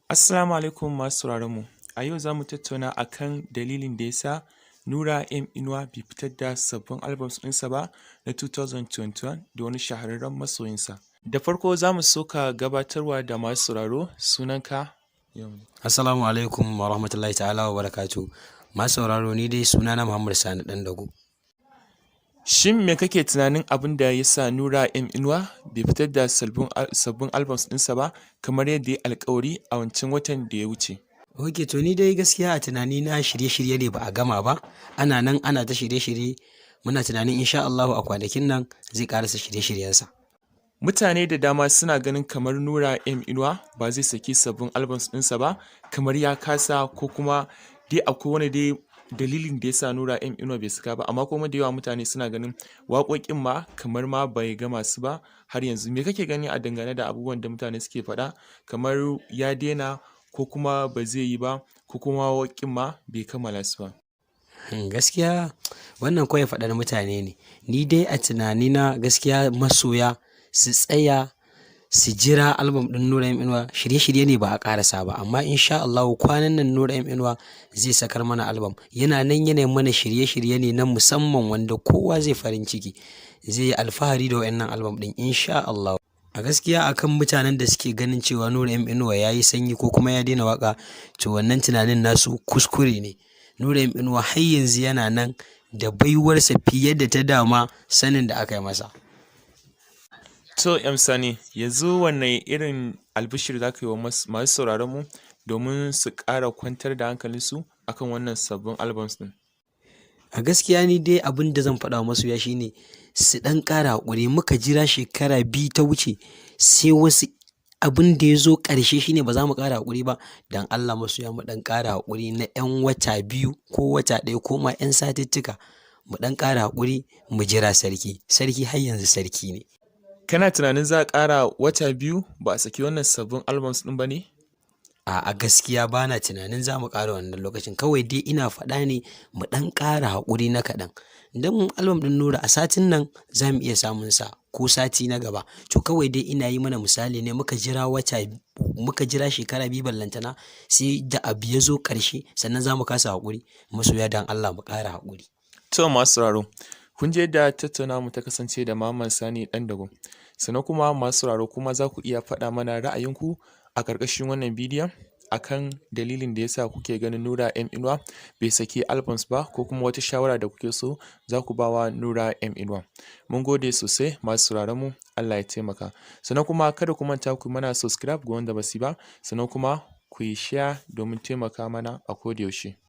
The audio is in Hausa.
Assalamu alaikum masu sauraron mu. A yau za mu tattauna akan dalilin da ya sa Nura M Inuwa bai fitar da sabbin albums ɗinsa ba na 2021 da wani shahararren masoyinsa. Da farko za mu so ka gabatarwa da masu sauraro sunanka. Assalamu alaikum wa rahmatullahi ta'ala wa barakatuh. Masu sauraro, ni dai sunana Muhammad Sani Ɗandago. Shin me kake tunanin abin da ya sa Nura M Inuwa bai fitar da sabbin albums ɗinsa ba kamar yadda ya yi alƙawari a wancan watan da ya wuce? Ok, to ni dai gaskiya a tunanina shirye-shirye ne ba a gama ba. Ana nan ana ta shirye-shirye. Muna tunanin insha Allahu a kwanakin nan zai ƙarasa shirye-shiryensa. Mutane da dama suna ganin kamar Nura M Inuwa ba zai saki sabbin albums ɗinsa ba, kamar ya kasa ko kuma dai akwai wani dai dalilin da ya sa Nura M Inuwa bai saka ba, amma kuma da yawa mutane suna ganin waƙoƙin ma kamar ma bai gama su ba har yanzu. Me kake gani a dangane da abubuwan da mutane suke faɗa kamar ya daina ko kuma ba zai yi ba ko kuma waƙoƙin ma bai kammala su ba? Gaskiya wannan kawai faɗar mutane ne. Ni dai a tunanina gaskiya masoya su tsaya su jira album ɗin Nura M Inuwa, shirye-shirye ne ba a ƙarasa ba, amma insha Allahu kwanan nan Nura M Inuwa zai sakar mana album. Yana nan yana mana shirye-shirye ne na musamman wanda kowa zai farin ciki, zai yi alfahari da wa'innan album ɗin insha Allahu. A gaskiya akan mutanen da suke ganin cewa Nura M Inuwa ya yi sanyi ko kuma ya daina waƙa, to wannan tunanin nasu kuskure ne. Nura M Inuwa har yanzu yana nan da baiwarsa fiye da ta dama sanin da aka yi masa. To M Sani, yanzu wanne irin albishir za ka yi wa masu sauraron mu domin su ƙara kwantar da hankalinsu akan wannan sabbin albums ɗin? A gaskiya ni dai abin da zan faɗa wa masoya shine su ɗan ƙara haƙuri. Muka jira shekara 2 ta wuce, sai wasu abin da ya zo ƙarshe shine ba za mu ƙara haƙuri ba. Dan Allah masoya, mu ɗan ƙara haƙuri na 'yan wata 2 ko wata 1 ko ma 'yan satuttuka. Mu ɗan ƙara haƙuri, mu jira sarki. Sarki har yanzu sarki ne. Kana tunanin za a ƙara wata 2 ba a saki wannan sabbin albums ɗin ba ne? A'a, gaskiya ba na tunanin za mu ƙara wannan lokacin. Kawai dai ina faɗa ne mu ɗan ƙara haƙuri na kaɗan. Don album ɗin Nura a satin nan za mu iya samun sa ko sati na gaba. To kawai dai ina yi mana misali ne, muka jira wata, muka jira shekara 2, ballantana sai da abu ya zo ƙarshe sannan za mu kasa haƙuri. Masoya, don Allah mu ƙara haƙuri. To masu sauraro, kun ji yadda tattaunawar mu ta kasance da Muhammad Sani Ɗandago. Sannan kuma masu sauraro, kuma za ku iya faɗa mana ra'ayinku a ƙarƙashin wannan bidiyon akan dalilin da ya sa kuke ganin Nura M Inuwa bai saki albums ba, ko kuma wata shawara da kuke so za ku ba wa Nura M Inuwa. Mun gode sosai masu sauraron mu, Allah ya taimaka. Sannan kuma kada ku manta ku mana subscribe ga wanda ba su yi ba, sannan kuma ku yi share domin taimaka mana a koda yaushe.